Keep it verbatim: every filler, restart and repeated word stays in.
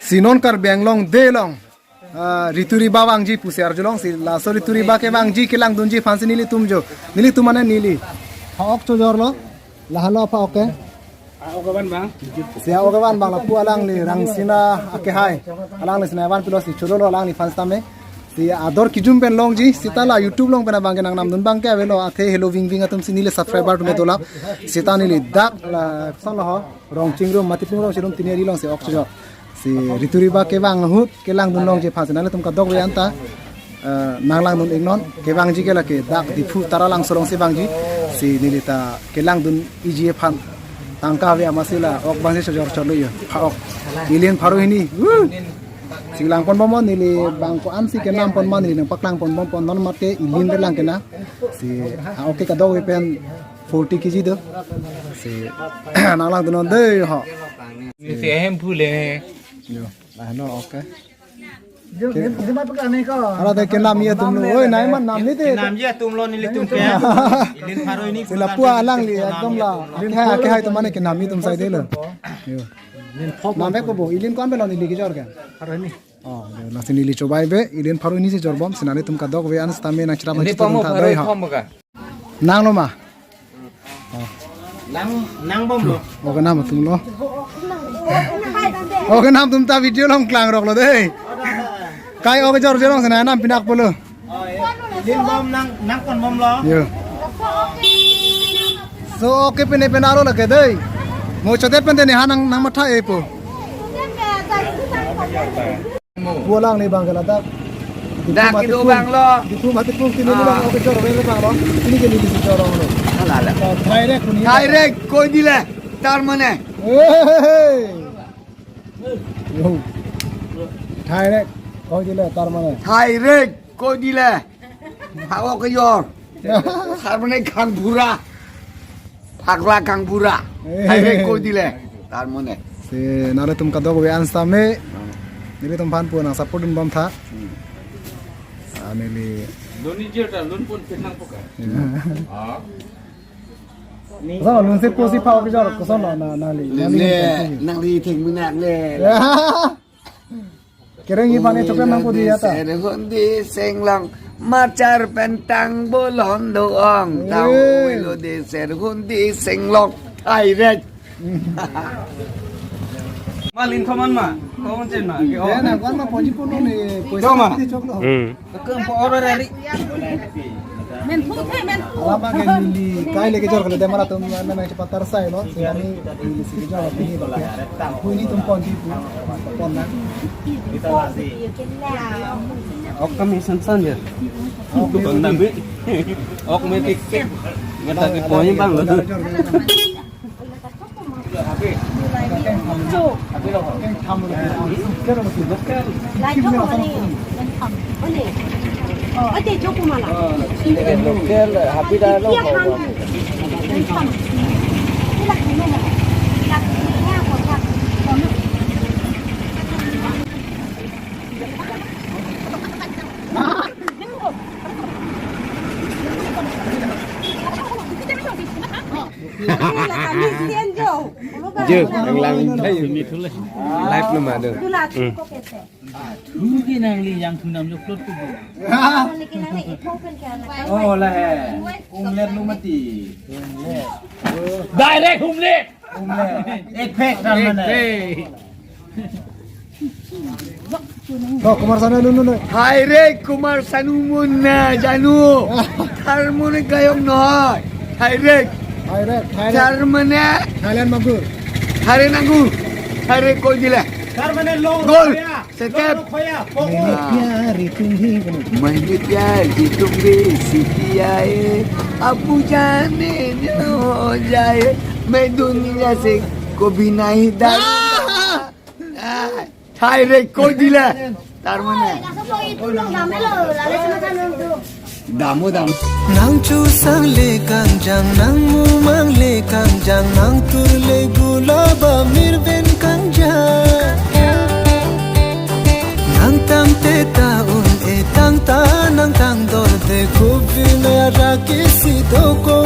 Si non Karbi Anglong de along, ah, ritu riba vangji pusi arjulongsi, laso ritu riba kevangji kelangdunji aphansi nelitum jo. Nelitum mane neli. Ha-ok chojorlo. Lahenlo apha-ok ke. Ah, ok van bang. Si ha-ok van bang lapu alangli Rangsina akehai. Alangli sinai van pulo si chojorlo alangliphan sitame. Si ador kejum pen longji, seta la YouTube along pen abang ke nangnamdun abang ke avelo, athe helo vingving atum si neli subscriber atum dolang. Seta neli dak la koson lo ho, Rongchingrum, Matipung Rongchingrum tini ari along si ok chojor. Si ritu riba kevang ahut kelangdun longji aphansi nanglitum kadokave anta, eh, nanglangdun iknon, kevangji ke lake dak Diphu Taralangso alongsi vangji. Si neli ta kelangdun iji aphan tangka ave amatsi la ok abangsi chojor chotlo jo. Ha-ok. Ilin pharo hini. Woo! Si langpon bomnon neli bang ko-ansi kenam pon ma neli nangpaklang pon bompon, non mate ilin kelang kena. Si ha-ok ke kadokave pen forty K G do. Si nanglangdunnon dei ho. Ni si hem phule. Jo, lahenlo ok ke. Jo, jo, jo, jo, jo, jo, jo. Ara de kenamji atumlo. Oi, nai man namji te. Kenamji atumlo nelitum ke. Ilin pharo hini. Si lapu alangli ekdom la. Akehai, akehai atum mane kenamji atum saidelo. Jo. Nambe ko bo, ilin ko-an pen lo neli kejor ke? Pharo hini. Oh, jo, lasi neli chobai ave, ilin pharo hini si jorbom, si nanglitum kadokave an sitame nangcherap nangchetong ta dei ho. Nanglo ma? Nang, nang bomlo. Ok, nangtum lo. Ok, nangtum ta video along klangroklo dei. Kai ok jorjorong sena nam pinak pulo. Oh, eh. Ilin bom nang, nangpon bomlo. Jo. So, ok, pine pine aro lake dei. Mo chodet pen dei ne ha nang, nangmatha-e po. Pulang ni bang ke ladak. Dak Diphu itu Matipung. Bang lo. Diphu Matipung tini ni. Ah. Bang, ok, chor, bang, bang lo. Tini ke neli si chorong lo. Ala, ala. Ah, direct ko ni. Direct koi dile, tar mane. Hey, hey, hey. Yo. Direct koi dile, tar mane. Direct koi dile. Ha-ok kejor. Tar mane kangphura. Phakla kangphura. Eh. Direct koi dile. Tar mane. Si nanglitum kadokave an sitame. Hmm. Nelitum aphan pu nangsupport dun bomtha. Hmm. Ah, neli. Loni jir ta lun pun pinang poka. Ya. Ah. Koson lo, lun si pusi pharo kejor, koson lo, na, nangli, nangli. Le, nangli thek minak le. Ya. Kereng-i aphan e choklem nangpo dei ya ta. Ser hundi senglong, machar pen tang bolon do-ong. Eh. Tang ulo de ser hundi senglong. Direct. Malin thoman ma, thoman chen ma. Ke, oh. Ya, na, kwan ma ponji puno ni, poisa. Thoma. Mati choklo. Hmm. Ke po oro rari. Men thu the, men thu. Lama ke neli kai le kejor kali de mara tum na na cepat tarsai lo. Si kami neli si kejor kali ni. Pu ilitum ponji pu. Pon na. Ok kami sansan ya. Ok, bang nabi. Ok, me tik tik. Ngata ke ponji bang lo. Local, happy dialogue. Jo, ang lang. Live naman doon. Hmm. Thu ke nangli yang thu nam jo plot ko bo. Oh, la he. Umlet lo mati. Direct umlet. Umlet. Ek phek kan mana? Ek phek. To, Kumar Sanu nunu nai. Direct Kumar Sanu mun na janu. Tar mane gayok noi. Direct. Direct, direct. Tar mane. Thailand magur. Thailand magur. Direct koi dile. Tar mane long. Gol. Khoya. Setep. Long khoya. Maine pyar tumhe. Maine pyar tumhe si kiya hai. Ab jane jo ho jaye. Main duniya se kabhi nahi dar. Ah! Ah, direct koi dile. Tar mane. Damo, damo. Nang chusang le kangjang, nang mumang le kangjang, nang tur le gula ba mirben kangjang. Nang tangte ta un-e tang ta, nang tangdor de kubi me arake si do ko